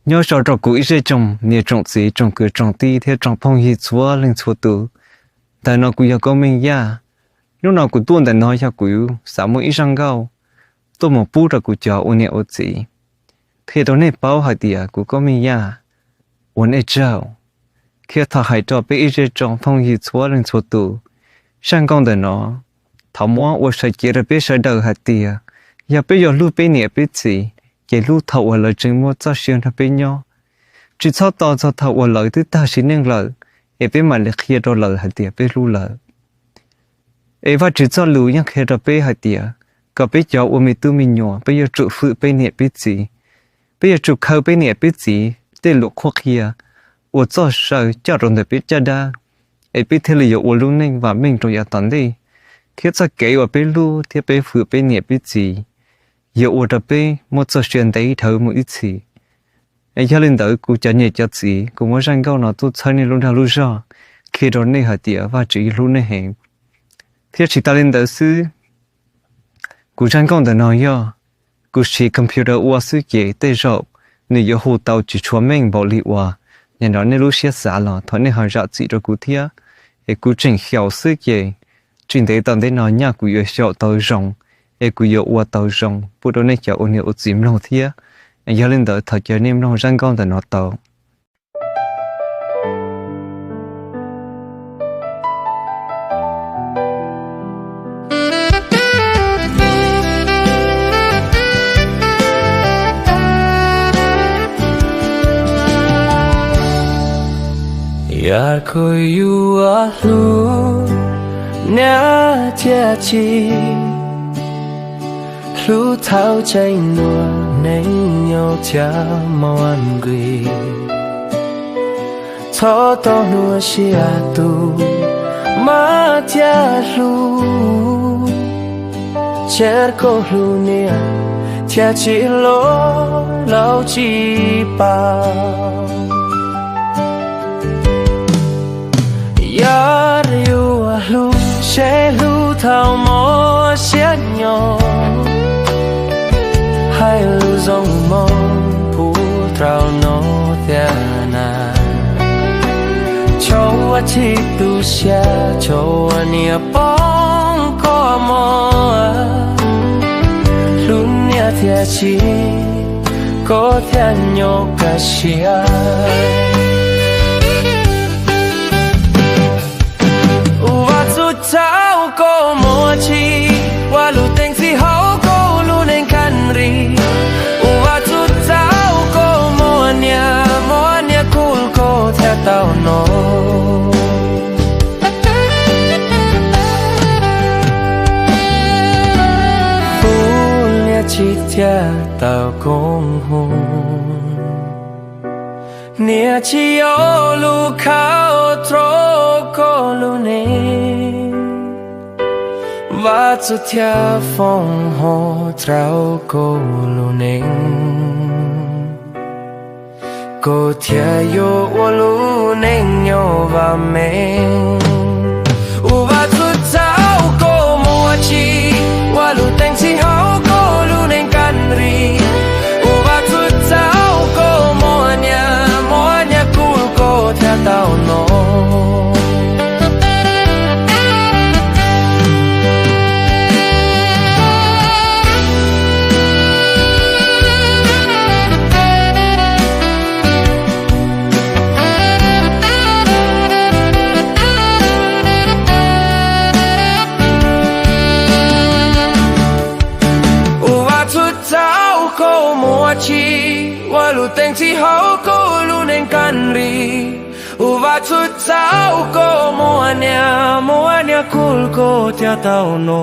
Nyob zoo rau kuv ib zej tsoom niam tsoom txiv tsoom kwv tsoom tij thiab tsoom phooj ywg txhua leej txhua tus. Ntawm no kuv yog Koob Meej Yaj. Hnub no kuv tuaj ntawm no yog kuv xav muaj ib zaj nkauj tuaj mus pub rau kuv cov ua niam ua txiv, qhia rau nej paub hais tias kuv Koob Meej Yaj ua nej tsaug, thiab thov hais rau peb ib zej tsoom phooj ywg txhua leej txhua tus. Zaj nkauj ntawm no thov muab ua sawv cev rau peb sawv daws hais tias yog peb yuav hlub peb niam peb txiv, ces hlub thaum uas lawv tseem muaj txoj sia nrog peb nyob, tsis txhob tos txog thaum uas lawv twb tag sim neej lawm es peb mam li qhia rau lawv hais tias peb hlub lawv. Es Vajtswv txoj lus yeej qhia rau peb hais tias kom peb cov ua me tub me nyuam peb yuav tsum hwm peb niam peb txiv, peb yuav tsum khaws peb niam peb txiv tej lus qhuab qhia ua txoj saw coj rau ntawm peb caj dab, es peb thiaj li yuav ua lub neej vam meej rau yav tom ntej, thiab txoj kev uas peb hlub thiab peb hwm peb niam peb txiv yuav ua rau peb muaj txoj sia ntev dhawv mus ib txhis. Yog li ntawd kuv cov niam cov txiv, kuv muab zaj nkauj no tuaj txhawb nej lub dag lub zog, qhia rau nej hais tias Vajtswv hlub nej heev. Thiab tsis tas li ntawd xwb, kuv zaj nkauj ntawm no yog kuv siv computer ua xwb ces tej zaum nws yuav hu tau tsis tshua meej npaum li uas nim no nej lub siab xav los thov nej ho zam txim rau kuv thiab. Es kuv tseem xyaum xwb ces tsis ntev tom ntej no nyaj kuv yuav xyaum tau zoo, es kuv yuav ua tau zoo pub rau nej cov ua niam ua txiv mloog thiab. Yog li ntawd thov caw nej mloog zaj nkauj ntawm no tau. Yog kuv yuav hlub niam thiab txiv, hlub thaum tseem muaj neej nyob thiab muaj nqis, txhob tau hnov siab tus mab thiab hlub, cia koj hlub niam thiab txiv los laus tsis paub. Yog yuav hlub ces hlub thaum mob siab nyob, hais lus zoo mloog puag rau no thiab na. Txhob ua txhij tu siab, txhob ua niam poob koj mov, hlub niam thiab txiv, koj thiaj nyob kaj siab. Ua Vajtswv txaus koj muaj txhij, ua lub teev txhij hauv koj lub neej kaj ris. Ua Vajtswv txaus koj muaj niam, muaj niam kuj koj thiaj tau no, kuj niam txiv thiaj tau koob hmoov. Niam txiv yuav lub khau rau koj lub neej, Vajtswv thiaj foom hauv rau koj lub neej, koj thiaj yuav ua lub neej nyob vam meej. Ua Vajtswv txaus koj muaj txhij, ua lub teev txhij hauv koj lub neej kaj ris. Ua Vajtswv txaus koj muaj niam, muaj niam kuj koj thiaj tau no, Ua Vajtswv txaus koj muaj txhij, ua lub teev txhij hauv koj lub neej kaj ris. Ua Vajtswv txaus koj muaj niam, muaj niam kuj koj thiaj tau no.